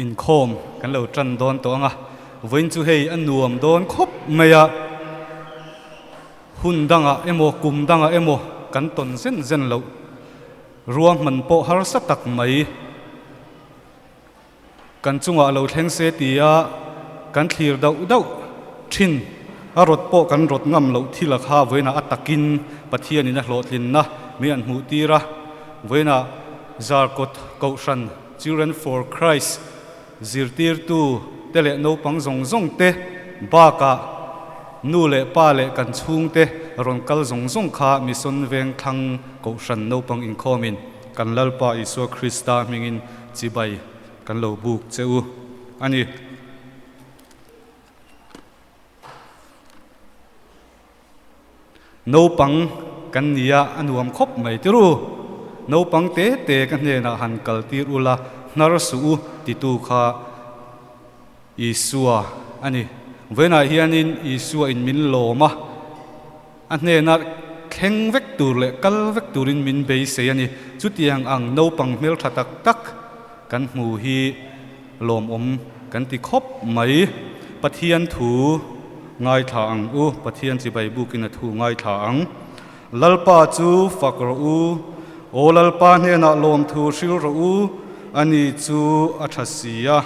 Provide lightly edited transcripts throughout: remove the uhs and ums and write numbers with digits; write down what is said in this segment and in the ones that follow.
Inkhawm kan lo tan dawn tawh ang a, vawiin chu hei a nuam dawn khawp mai a, hun dangah emaw kum dangah emaw kan tawn zen zen loh ruahman pawh harsa tak mai kan chungah lo thleng se tia kan thlir dauh dauh thin a rawt pawh kan rawt ngam loh thil a kha vawiinah a takin Pathianin a hlawhtlinna min an hmuh tir a, vawiinah Zarkawt Kohhran Children for Christ zirtirtu te leh naupang zawng zawng te bakah nu leh pa leh kan chhungte rawn kal zawng zawng kha Mission Vengthlang Kohhran naupang inkhawmin kan Lalpa Isua Krista hmingin chibai kan lo buk che u a ni. Naupang kan nia a nuam khawp mai tiru. Naupang te te ka hnenah han kal tir ula hnar suh u titu kha Isua a ni. Vawiinah hianin Isua in min lawm a, a hnena thleng vek tur leh kal vek turin min beisei a ni. Chutiang ang naupang hmeltha tak tak kan hmu hi Lawmawm kan ti khawp mai. Pathian thu ngaithla ang u, Pathian chibai bukin a thu ngaithla ang. Lalpa chu fak rawh u, Aw Lalpa hnenah lawmthu hril rawh u, ani chu a tha si a,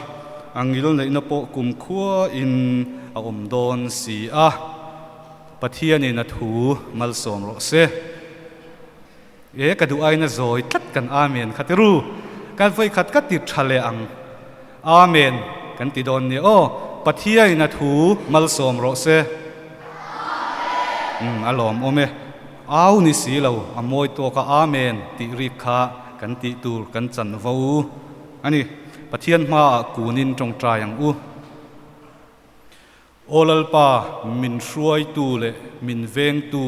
a ngilneihna pawh kumkhuain a awm dawn si a. Pathianin a thu malsawm rawh se. E ka duh aiin a zawi tlat kan Amen kha ti ru. Kan vawi khat ka ti tha leh ang. Amen kan ti dawn nia aw. Pathiain a thu malsawm rawh se. Amen. Umm a lawmawm e. Au ni si lo a mawi tawk a Amen tih rik kha kan tih tur kan chanvo a ni. Pathian hmaah kunin tawngtai ang u. Aw Lalpa, min hruaitu leh min vengtu,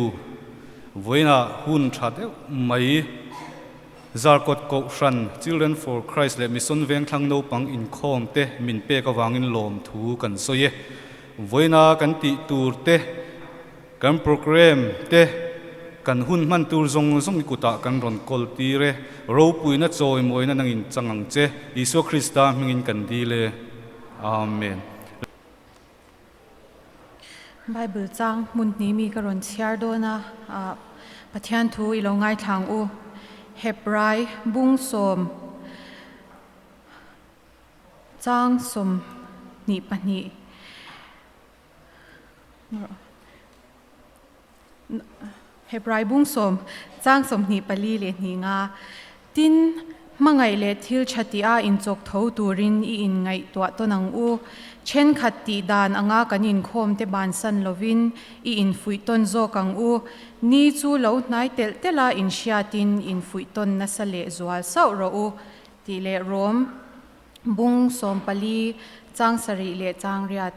vawiinah hun tha deuh mai Zarkawt Kohhran, Children for Christ leh Mission Vengthlang naupang inkhawm te min pek avangin lawmthu kan sawi e. Vawiina kan tih tur te, kan programme te, kan hun hman tur zawng zawng i kutah kan rawn kawl tir e. Ropuina chawimawina nangin chang ang che. Isua Krista hmingin kan dil e. Amen. Bible chang hmun hnih mi ka rawn chhiar dawn a, Pathian thu i lo ngaithlang u. Hebrai bung sawm chang 22. Hebrai bung sawm chang 24 leh hnih nga Tin, hmangaih leh thil tha tih a inchawk tho turin i inngaihtuah tawn ang u. Thenkhat tih dan anga kan inkhawm te bansan lovin i infuih tawn zawk ang u. Ni chu lo hnai telh telh a inhriatin infuih tawn nasa leh zual sauh rawh u tih leh Rom bung 14 chang sarih leh chang riat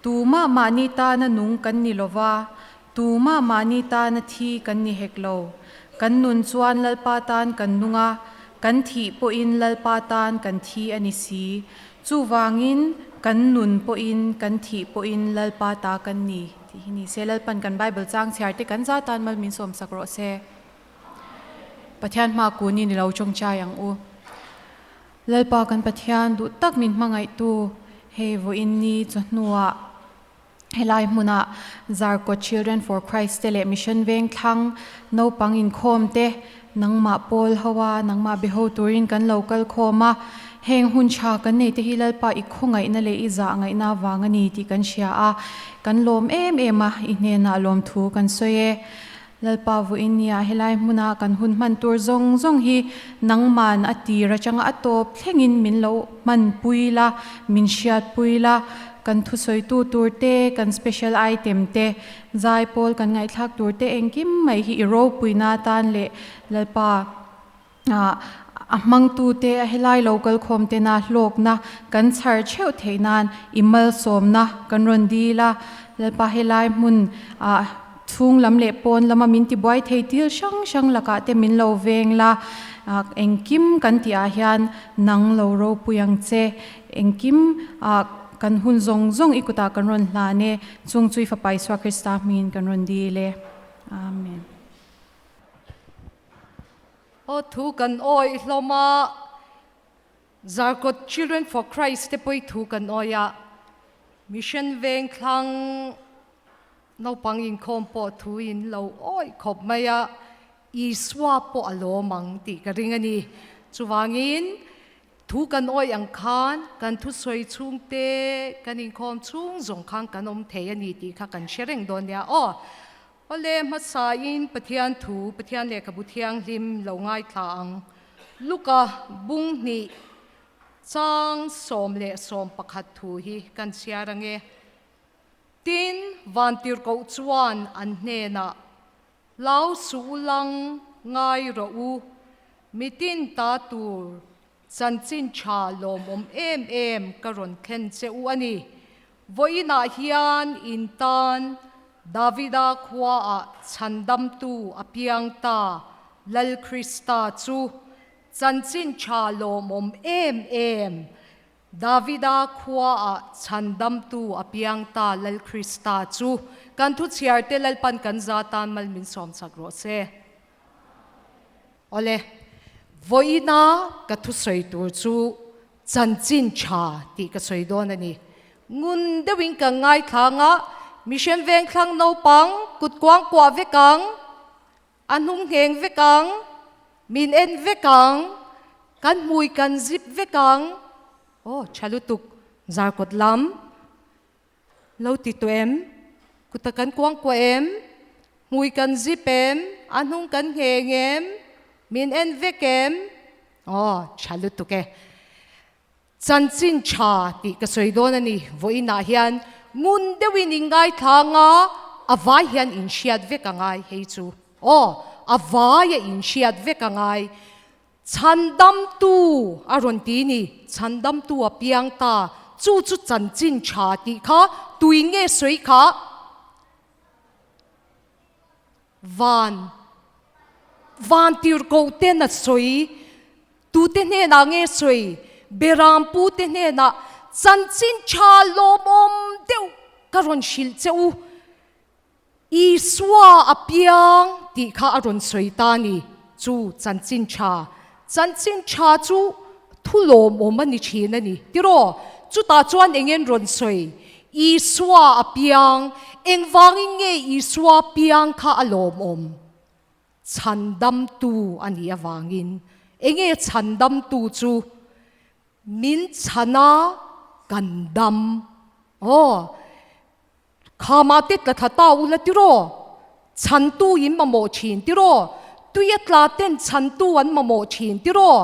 Tumah mahni tana nung kan ni lova, tumah mahni tana thi kan ni hek lo. Kan nun chuan Lalpa tan kan nung a, kan thih pawhin Lalpa tan kan thi a ni si. Chuvangin, kan nun pawhin, kan thih pawhin Lalpa ta kan ni, tih hi ni se. Lalpan kan Bible chang chhiar te kan za tan mal min sawmsak rawh se. Pathian hma kun i ni lo tawngtai ang u. Lalpa kan Pathian duh tak min hmangaihtu hei vawiin ni chawhnuah helai hmunah Zarkawt Children for Christ te leh Mission Vengthlang naupang inkhawm te nangmah pawl ho a nangmah be ho turin kan lo kal khawm a, heng hun tha kan nei te hi Lalpa i khawngaihna leh i zah ngaihna avang a ni tih kan hria a, kan lawm em em a, i hnenah lawmthu kan sawi e. Lalpa vawiin nia helai hmuna kan hun hman tur zawng zawng hi nangman a tir atanga a tawp thlengin min lo hman pui la, min hriat pui la, kan thusawitu tur te, kan special item te, zai pawl kan ngaihthlak tur te engkim mai hi i ropuina atan leh Lalpa a hmangtute a helai lo kalkhawm tena hlawkna kan chhar theuh theih nan i malsawmna kan rawn dil a, Lalpa helai hmun ah chhung lam leh pawn lama min tibuai thei til hrang hrang lakah te min lo veng la, engkim kan tih ah hian nang lo ropui ang che, engkim ah kan hun zawng zawng i kutah kan rawn hlan e, chung chu i Fapa Isua Krista hmingin kan rawn dil e. Amen. Aw thu kan awih hlawm a. Zarkawt Children for Christ te pawi thu kan awi a, Mission Vengthlang naupang inkhawm pawh thu in lo awih khawp mai a, Isua pawh a lawm ang tih ka ring a ni. Chuvangin thu kan awih ang khan kan thusawi chhungte kan inkhawm chhung zawng khan kan awm thei a ni tih kha kan hre reng dawn nia aw. Awle hmasain Pathian thu, Pathian lehkhabu thianghlim lo ngaithla ang. Luka bung hnih chang 11 thu hi kan chhiar ange. Tin, Vantirhkoh chuan an hnenah, Hlau suh u lang, ngai rawh u, mitin ta tur chanchin tha lawmawm em em ka rawn thlen che u a ni. Vawiinah hian in tan Davida khuaah chhandamtu a piang ta, Lal Krista chu chanchin tha lawmawm em em Davida khuaah chhandamtu a piang ta Lal Krista chu kan thu chhiarte Lalpan kan za tan mal min sawm chak rawh se. Awle, vawiina ka thusawi tur chu chanchin tha tih ka sawi dawn a ni. Ngun deuhin kan ngaithlang a, Mission Vengthlang naupang kut kuang kuah vek ang, A hnung ngheng vek ang, min en vek ang, kan hmui kan zip vek ang. Aw, tha lutuk, zarkawt lam lo ti tawh em? Kuta kan kuang kuah em? Hmui kan zip em? A hnung kan ngheng em? Min en vek em? Aw, tha lutuk e. Chanchin tha tih ka sawi dawn a ni. Vawiinah hian ngun deuhin in ngaithlang a, a vai hian in hriat vek a ngai hei chu. Aw, a vaia in hriat vek a ngai. Chhandamtu a rawn ti ni, chhandamtu a piang ta, chu chu chanchin tha tih kha tui nge sawi kha? Van, van tirhkoh ten a sawi, tute hnenah nge sawi, Beram pute hnenah chanchin tha lawmawm deuh ka rawn hrilh che u, Isua a piang tih kha a rawn sawi ta a ni. Chu chanchin tha, chanchin tha chu thu lawmawm a ni thin a ni. Tiraw, chutah chuan eng en rawn sawi? Isua a piang, engvangin nge Isua piang kha a lawmawm? Chhandamtu a nih avangin. Enge chhandamtu chu? Min chhan a kan dam. Aw, khama te tla thla ta ula tiraw? Chhantu in mamawh thin tiraw? Tuia tla ten chhantu an mamawh thin tiraw?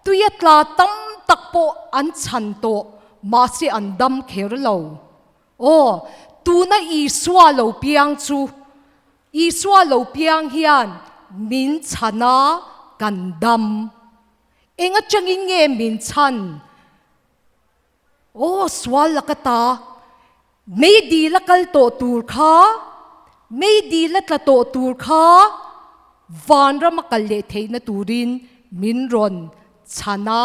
Tuia tla tam tak pawh an chhan tawh, mahse an dam kher lo. Aw, tuna Isua lo piang chu, Isua lo piang hian min chhan a kan dam. Eng atangin nge min chhan? Aw, sual la ka ta. Meidil a kal tawh tur kha, meidil a tla tawh tur kha vanram a kal leh theihna turin min rawn chhan a,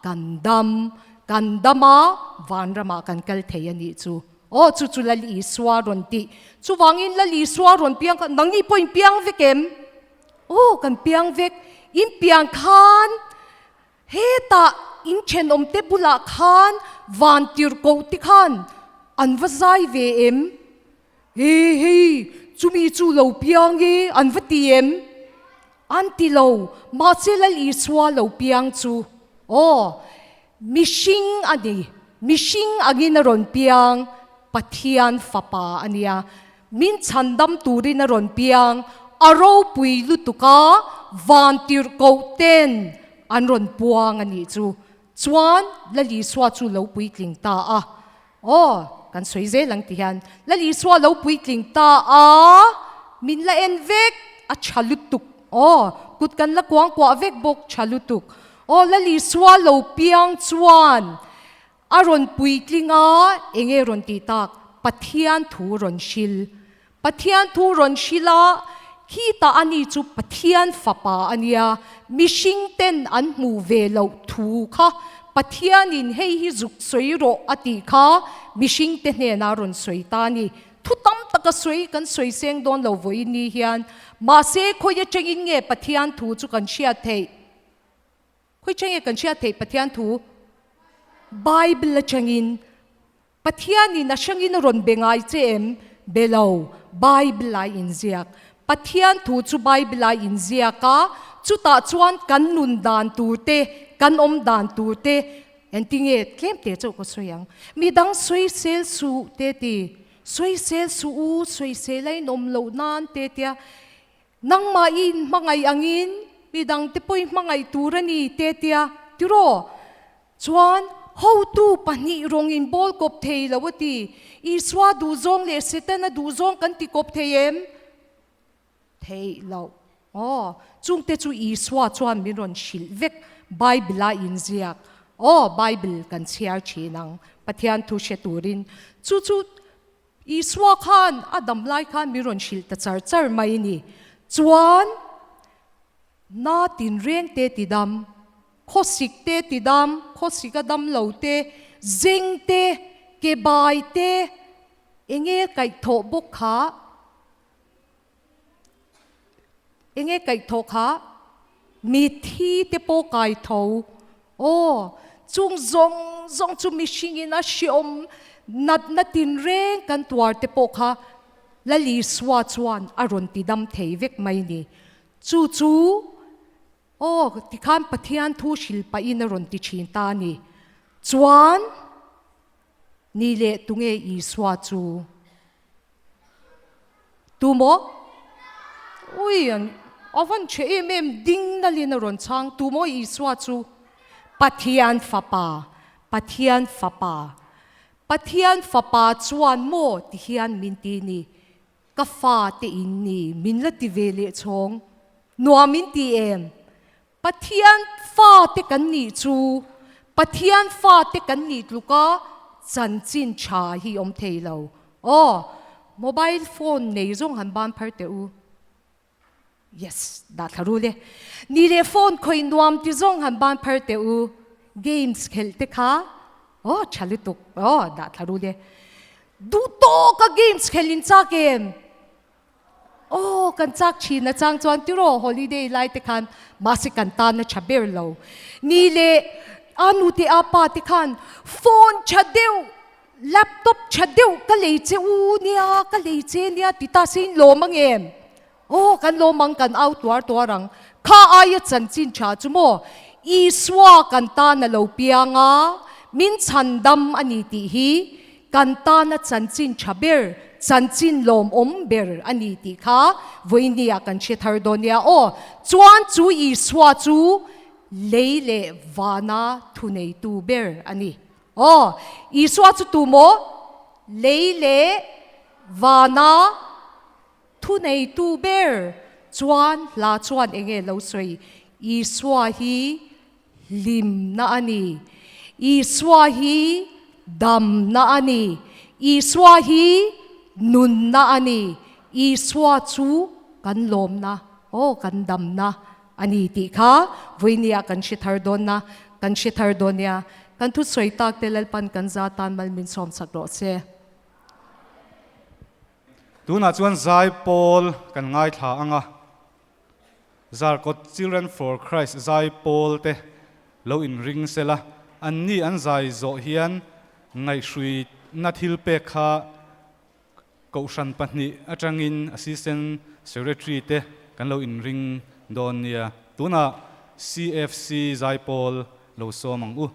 kan dam, kan dam a, vanramah kan kal thei a nih chu. Aw, chu chu Lal Isua rawn tih. Chuvangin Lal Isua rawn piang kha, nangni pawh in piang vek em? Aw, kan piang vek. In piang khan Hetah in thenawmte bulah khan van tirhkoh te khan an va zai ve em? He hei, chumi chu lo piang e an va ti em? An ti lo, mahse Lal Isua lo piang chu aw, mihring a ni, mihring angin a rawn piang, Pathian fapa a nia, Min chhandam turin a rawn piang, a ropui lutuk a, van tirhkoh ten an rawn puang a nih chu. Chuan Lal Isua chu lo puitling ta a. Aw, kan sawi zel ang ti hian, Lal Isua lo puitling ta a, min la en vek, a tha lutuk. Aw, kut kan la kuang kuah vek bawk, tha lutuk. Aw, Lal Isua lo piang chuan A rawn puitling a, enge rawn tih tak? Pathian thu rawn hril. Pathian thu rawn hril a, khitah a ni chu Pathian fapa a nia, mihring ten an hmuh ve loh thu kha Pathianin hei hi zuk sawi rawh a tih kha mihring te hnenah rawn sawi ta a ni. Thu tam taka sawi kan sawi seng dawn lo vawiin ni hian, mahse khawi atangin nge Pathian thu chu kan hriat theih? Khawi chenge kan hriat theih Pathian thu? Bible atangin Pathianin a hrangin a rawn be ngai che em? Be lo. Bible a inziak. Pathian thu chu Bible a inziak a, chutah chuan kan nun dan tur te, kan awm dan tur te, entinge tlem te chauh ka sawi ang. Midang sawisel suh te ti. Sawisel suh u, sawisel a inawm loh nan te tia. Nangmah i inhmangaih angin midangte pawh i hmangaih tur a ni te tia. Tiraw? Chuan, hotu pahnih rawng in bawl kawp thei lo a ti. Isua duhzawng leh Setana duhzawng kan ti kawp thei em? Theih loh. Aw, chungte chu Isua chuan min rawn hrilh vek Bible-a inziak. Aw, Bible kan chhiar thin ang, Pathian thu hre turin. Chu chu Isua khan a dam lai khan min rawn hrilh ta char char mai a ni. Chuan, na tinreng te ti dam, khawsik te ti dam, khawsik a dam lo te, zeng te, ke bai te, enge kaihthawh bawk kha, enge kaihthawh kha, mitthi te pawh kaitho. Aw, chung zawng zawng chu mihringin a hreawm natna tinreng kan tuar te pawh kha Lal Isua chuan a rawn ti dam thei vek mai ni. Chu chu, aw, tikhan Pathian thu hrilh pahin a rawn ti thin ta a ni. Chuan, ni leh tunge Isua chu? Tu maw? Ui, an a van che em em ding nalin a rawn chhang. Tu maw Isua chu? Pathian Fapa, Pathian Fapa. Pathian Fapa chuan maw ti hian min ti ni. Ka fa te in ni, min la ti ve leh chhawng. Nuam in ti em? Pathian fa te kan nih chu Pathian fa te kan nih tluka chanchin tha hi awm thei lo. Aw, mobile phone nei zawng han ban phar teh u. Yes, dah thla ru le. Ni leh phone khawih nuam ti zawng han ban phar teh u. Games khelh te kha, aw, tha lutuk, aw, dah thla ru le. Duh tawka games khelh in chak em? Aw, kan chak thin a chang chuan tiraw holiday lai te khan mahse kan tan a tha ber lo. Ni leh a nu te a pa te khan phone tha deuh, laptop tha deuh ka lei che u nia, ka lei che nia ti ta se in lawm ang em? Aw, kan lawm ang, kan au tuar tuar ang. Kha aia chanchin tha chu maw Isua kan tan a lo piang a, min chhandam a ni tih hi Kan tana chanchin tha ber, chanchin lawmawm ber a ni tih kha vawinia kan hre thar dawn nia aw. Chuan chu Isua chu lei leh vana thuneitu ber a ni. Aw, Isua chu tu maw? Lei leh vana thuneitu ber. Chuan hla chuan eng nge lo sawi? Isua hi Hlimna a ni. Isua hi damna a ni. Isua hi nunna a ni. Isua chu kan lawmna, aw kan damna a ni tih kha vawinia kan hre thar dawn na, kan hre thar dawn nia. Kan thusawi tak te Lalpan kan za tan mal min sawm sak rawh se. Tunah chuan zaipawl kan ngaithla ang a. Zarkawt Children for Christ zai pawl te lo inring sela, anni an zai zawh hian ngaihhruina thil pek kha Kohhran pahnih atangin Assistant Secretary te kan lo inring dawn nia. Tunah CFC zai pawl lo sawm ang u.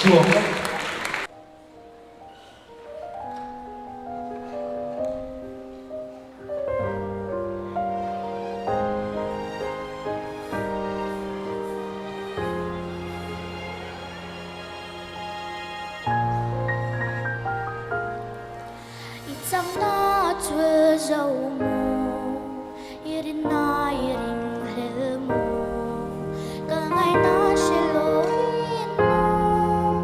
chhuak a. I chakna chul zo maw, i rinna i ringhlel maw, Ka ngaihna hre loin maw,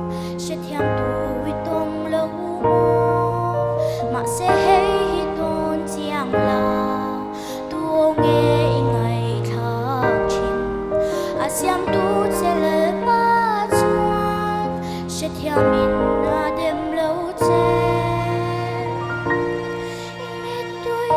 hrethiam tu i tawng lo maw, Mahse hei hi tawn chiang la, tu aw nge i ngaihthlak thin, A siamtu che Lalpa chuan hrethiamin a dem lo che. I mittui.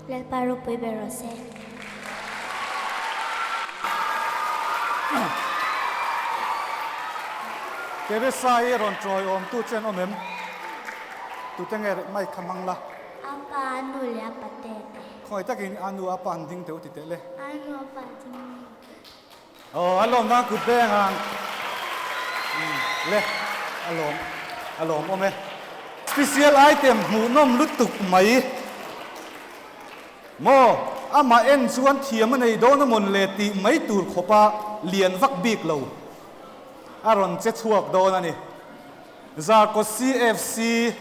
Lalpa ropui ber rawh se. Teresa hi rawn chawi awmtu che an awm em? Tute nge mic kha hmang la. A pa a nu leh a pate te. Khawngaih takin a nu a pa an ding teuh ti teh le. A nu a pa ding. Aw a lawm nan kut beng ang le a lawm a lawm awm e. Special item hmuhnawm lutuk mai maw amah en chuan thiam a nei dawn a mawn le tih mai tur khawpa lian vak bik lo a rawn che chhuak dawn a ni. Zarkawt CFC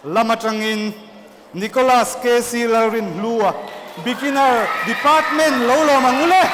lam atangin Nicholas KC Lalrinhlua, Beginner Department lo lawm ang u le!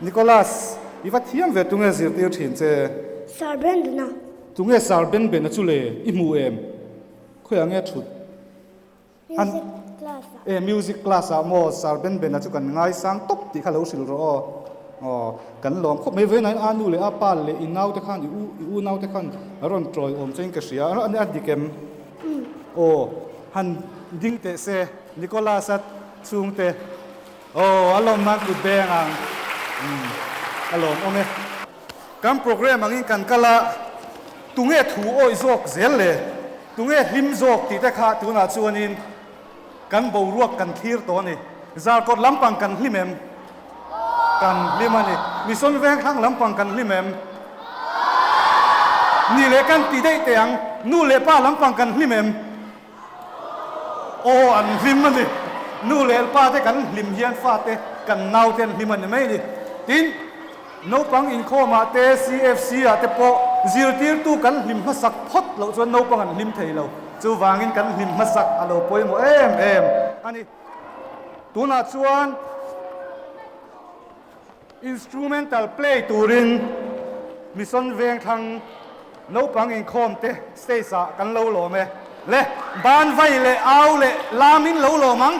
Nicholas, i va thiam ve tunge zirtir thin che? Sir Brandon-a. Tunge Sir Ben Ben-a chu le? I hmu em? Khawiah nge thut? Music class ah. E music class ah maw Sir Ben Ben a chu kan ngaisang tawp tih kha lo hrilh rawh aw. Aw kan lawm khawp mai vawiin ah hian a nu leh a pa leh i nau te khan i u i u nau te khan a rawn tawi awm chuan ka hria a a dik em? Aw han ding teh se Nicholas a chhungte aw a lawm nan kut beng ang umm a lawm awm e. Kan program angin kan kal a, tunge thu awih zawk zel le, tunge hlim zawk tih te kha tunah chuanin kan boruak kan thlir tawh a ni. Zarkawt lampang kan hlim em? Kan hlim a ni. Mission Vengthlang lampang kan hlim em? Ni leh kan ti daih teh ang, nu leh pa lampang kan hlim em? Aw an hlim a ni. Nu leh pa te kan hlim hian fate kan nau te an hlim a ni mai a ni. Tin, naupang inkhawmah te CFC ah te pawh zirtirtu kan hlim hmasak phawt loh chuan naupang an hlim thei lo. Chuvangin kan hlim hmasak a lo pawimawh em em a ni. Tunah chuan Instrumental play turin Mission Vengthlang naupang inkhawm te stage ah kan lo lawm e. Le, ban vai leh au leh lam in lo lawm ang.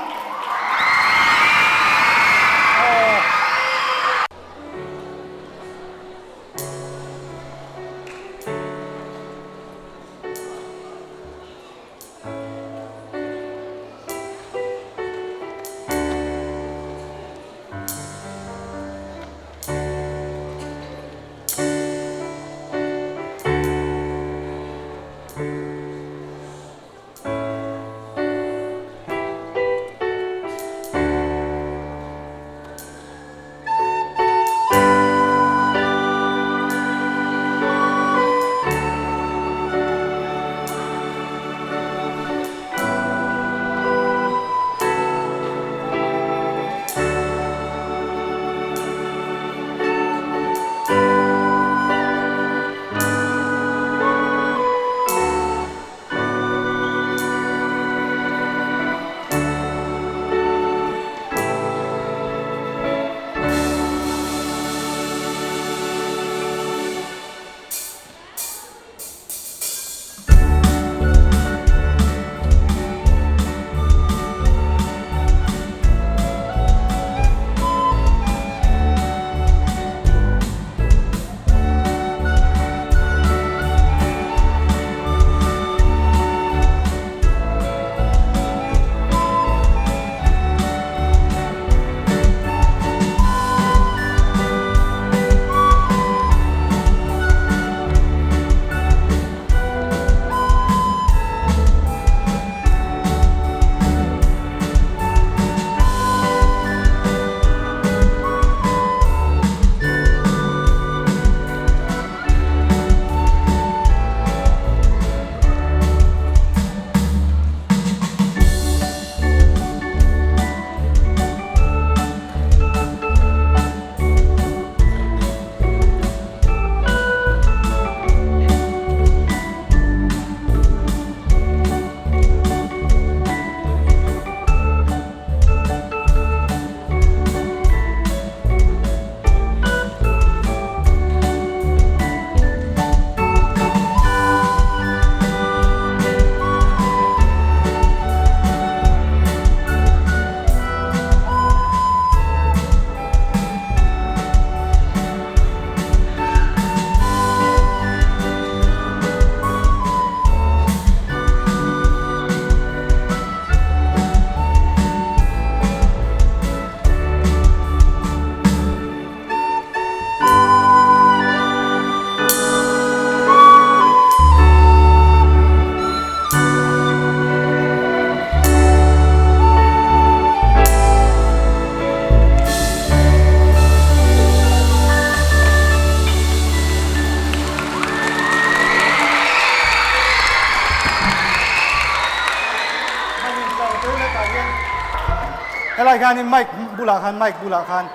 Helai khanin mic bulah khan mic bulah khan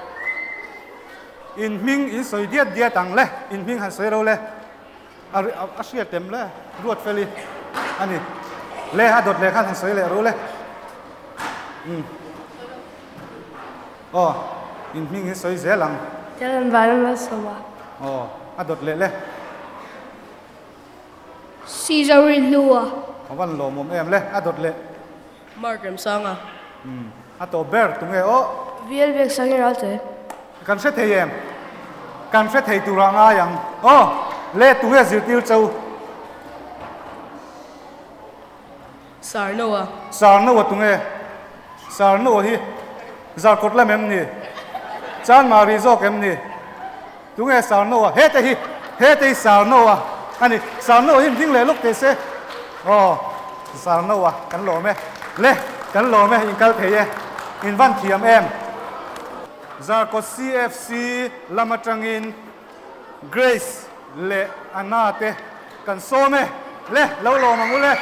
in hming in sawi diat diat ang le, in hming han sawi ro le. A a hriat em le, ruat fel i a ni. Le a dawt leh khan han sawi leh ro le. Umm. Aw, in hming hi sawi zel ang. Tel an van malsawm a. Aw, a dawt leh le. Caesar i hnu a. A van lawmawm em le, a dawt leh. Mark Remsanga. Umm, a tawp ber tunge aw. VL Biaksang i ral che. Kan hre thei em? Kan hre thei tur ah ngai ang. Aw, le tunge zirtir cheu? Sarnoa. Sarnoa tunge? Sarnoa hi Zarkawt lam em ni? Chanmari zawk em ni? Tunge Sarnoa? Hete hi, hete hi Sarnoa a ni. Sarnoa hi hming leh lawk teh se. Aw, Sarnoa kan lawm e. Le, kan lawm e, in kal thei e. In van thiam em? Zarkawt CFC lam atangin Grace leh Anna te kan sawm e. Le, lo lawm ang u le.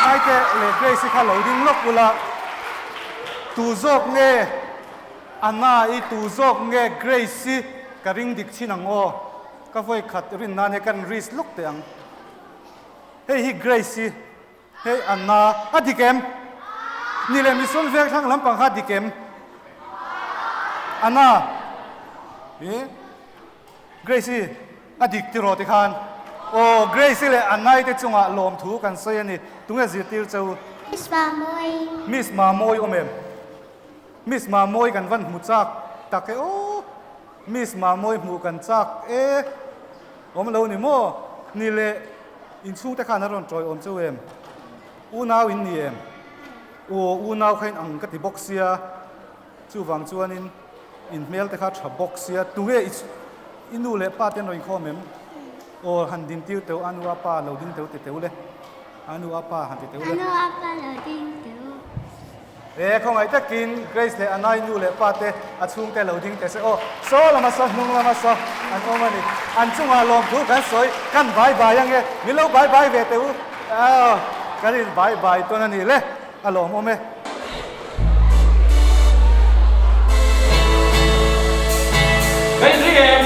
Ngaite leh Grace-i kha lo ding lawk ula, tu zawk nge Anna-i, tu zawk nge Grace-i ka ring dik chin ang aw, ka vawi khat rin nan hi kan risk lawk teh ang. Hei hi Grace-i, hei Anna, a dik em? Ni leh misual veng thlang lampang kha a dik em? Anna, i. Grace-i a dik tiraw tikhan aw Grace-i leh a naite chungah lawmthu kan sawi a ni. Tunge zirtir che u? Miss Mamawii. Miss Mamawii awm em? Miss Mamawii kan van hmu chak tak e aw. Miss Mamawii hmuh kan chak e. Awm lo ni maw? Ni leh inchhung te khan a rawn tawi awm cheu em? Unau in ni em? Aw unau kha in ang ka ti bawk sia, chuvang chuanin in hmel te kha tha bawk sia, tunge i i nu leh pa te an rawn inkhawm em? Aw han din tir teu, a nu a pa lo ding teu ti teu le, a nu a pa han ti teu le. A nu a pa lo ding teu. E khawngaih takin Grace leh Anai nu leh pa te a chhungte lo ding teh se aw, saw lama saw hnung lama saw an awm a ni. An chungah lawmthu kan sawi kan bai bai ange, min lo bai bai ve teh u, aw kan in bai bai tawn a ni le, a lawmawm e. Ka inring em?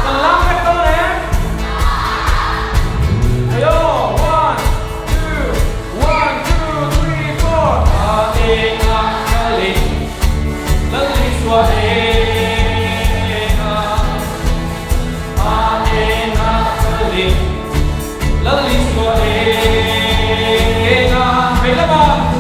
Kan lam vek dawn em? Ayo, one, two, one, two, three, four. A eng a kalin Lal Isua eng a. A eng a kalin Lal Isua eng a. Hei lamah kalin.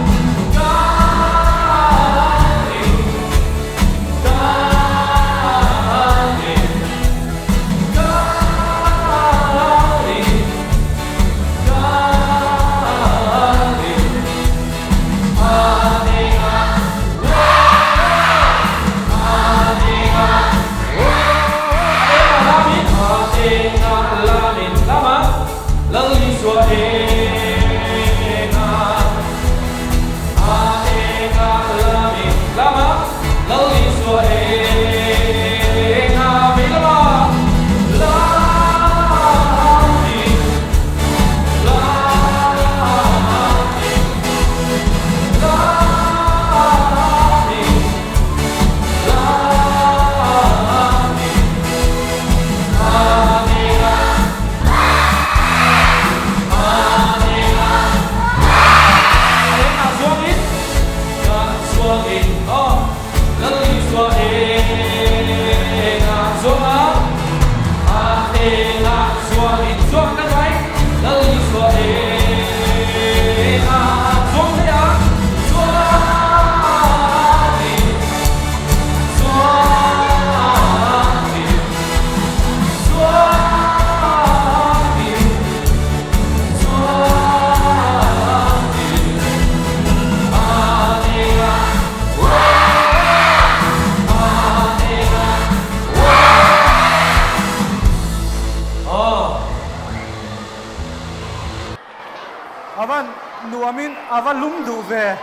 A va nuamin a va lum duh ve.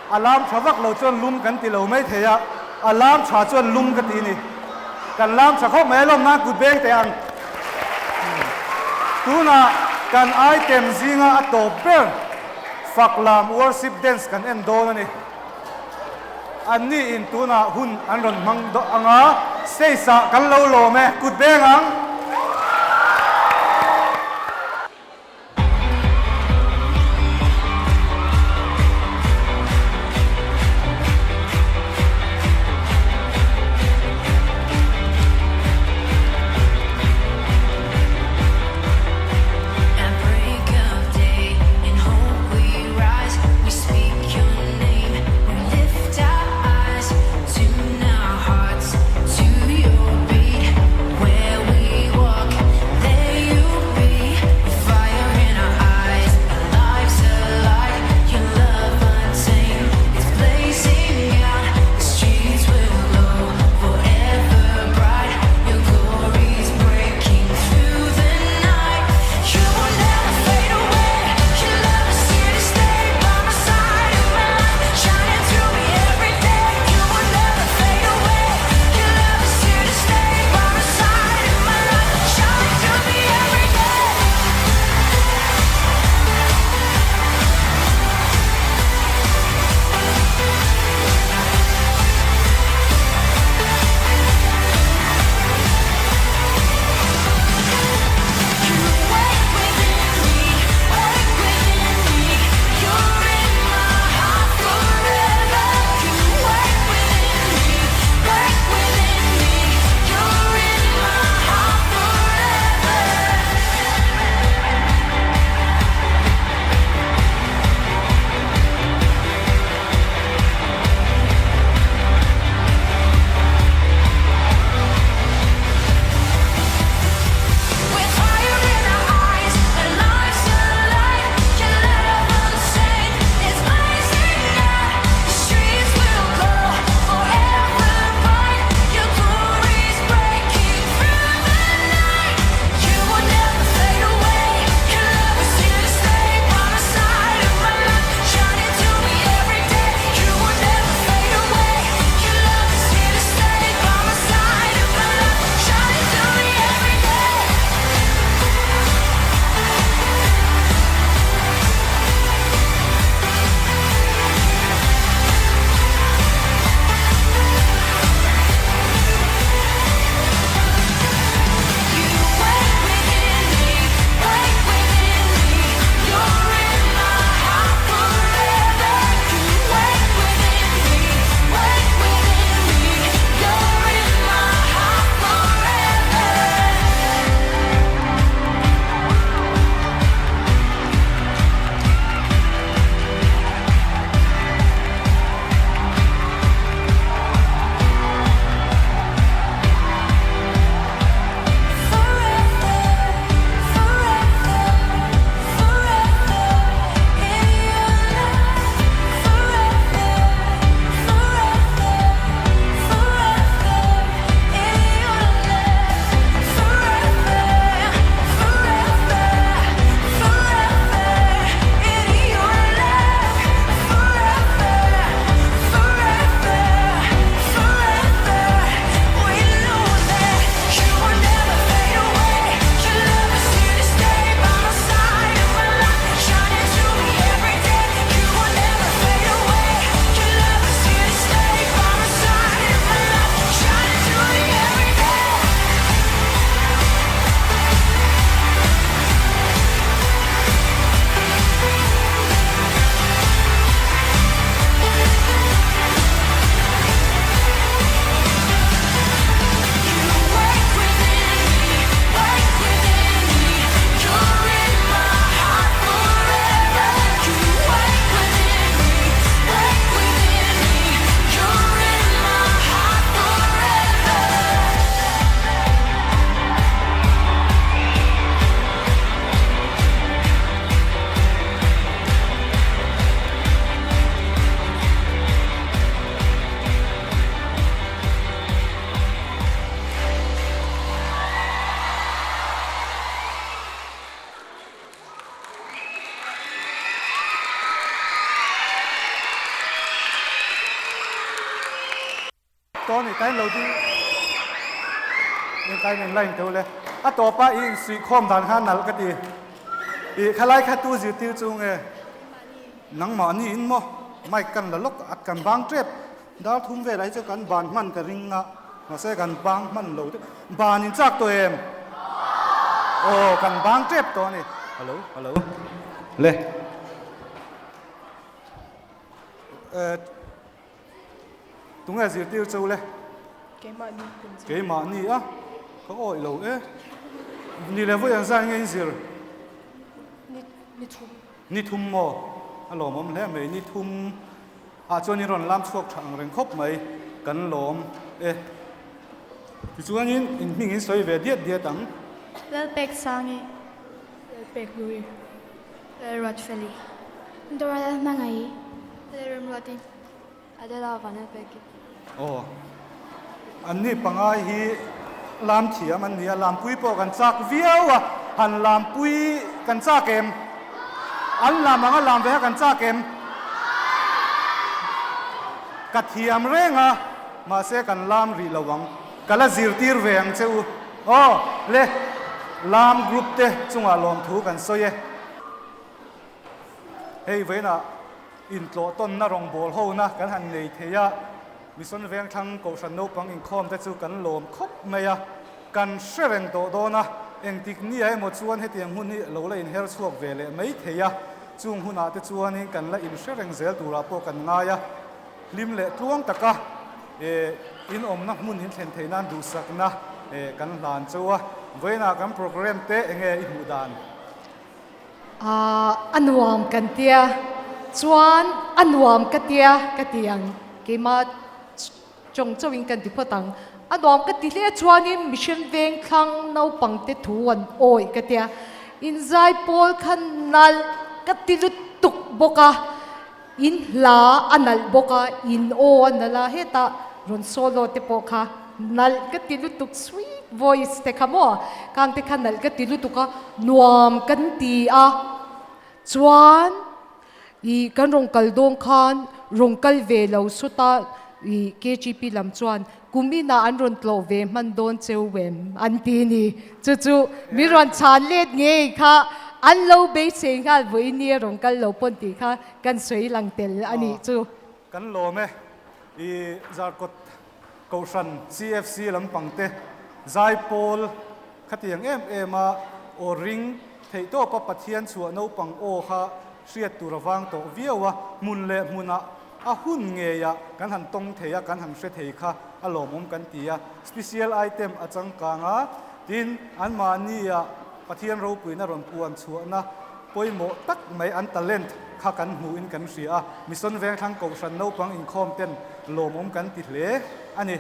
A lam tha vak lo chuan lum kan ti lo mai thei a, a lam tha chuan lum ka ti ni. Kan lam tha khawp mai alawm nan kut beng teh ang. Tunah kan item zinga a tawp ber fak lam worship dance kan en dawn a ni. Anni in tunah hun an rawn hmang ang a, stage ah kan lo lawm e, kut beng ang. tawh a ni, tain lo ding eng tain eng line teuh le. A tawpa i insuihkhawm dan kha nalh ka ti. I khalai kha tu zirtir chu nge? Nangmahni in maw? Mic kan la lawk a, kan bang tep. Dar thum velah hi chu kan ban hman ka ring a, mahse kan bang hman lo deuh. Ban in chak tawh em? Aw, kan bang tep tawh a ni. Hello, hello. Le. Eh, tunge zirtir cheu le? Keimahni. Keimahni a, ka awih lo e. Ni leh vawi ang zan nge in zir? Ni, ni thum. Ni thum maw? A lawmawm hle mai, ni thum ah chuan in rawn lam chhuak tha ang reng khawp mai, kan lawm e. Tichuanin in hming in sawi ve diat diat ang. Lalpek Sangi. Lalpek Lui. Lalruatfeli. Dora Lalhmangaih. Lalremruati. Adela Vanlalpeki. Aw. Anni pangai hi lam thiam an ni a, lampui pawh kan chak viau a, han lampui kan chak em? An lam anga lam ve kha kan chak em? Ka thiam reng a, mahse kan lam rih lo ang. Ka la zirtir ve ang che u. Aw, le, lam group te chungah lawmthu kan sawi e. Hei vawiinah intlawh tawnna rawngbâwl hona kan han nei thei a, Mission Vengthlang Kohhran naupang inkhawm te chu kan lawm khawp mai a, kan hre reng tawh dawn a, engtik nia emaw chuan hetiang hun hi lo la inher chhuak ve leh mai thei a, chung hunah te chuanin kan la inhre reng zel turah pawh kan ngai a, hlim leh tluang taka in awmna hmun in thlen theih nan duhsakna kan hlan chauh a, vawiinah kan programme te enge i hmuh dan? Ahh a nuam kan tia chuan a nuam ka tia ka ti ang keimah chawng chauh in kan ti phawt ang a nuam ka ti hle chuanin mihring veng thlang naupang te thu an awih ka tia inzai pawl kha nalh ka ti lutuk bawk a in hla a nalh bawk a in aw a nalh a hetah rawn solo te pawh kha nalh ka ti lutuk sweet voice te kha maw kang te kha nalh ka ti lutuk a nuam kan ti a chuan ih kan rawn kal dawn khan rawn kal ve lo sawta ih K_G_P lam chuan kum inah an rawn tlawh ve hman dawn cheu em an ti ni chu chu mi rawn chhan let ngei kha an lo beisei nghal vawiin ni a rawn kal lo pawn tih kha kan sawi lang tel a nih chu. Kan lawm e i Zarkawt Kohhran CFC lampang te zaipawl khatiang em em a aw ring theih tawpa Pathian chhuah naupang aw kha hriat tur a vang tawh viau a, hmun leh hmunah a hun ngeiah kan han tawng thei a, kan han hre thei kha a lawmawm kan ti a. Special item a changkang a, tin anmahnia Pathian ropuina rawn puan chhuahna pawimawh tak mai an talent kha kan hmuhin kan hria a, Mission Vengthlang Kohhran naupang inkhawm ten lawmawm kan ti hle a ni.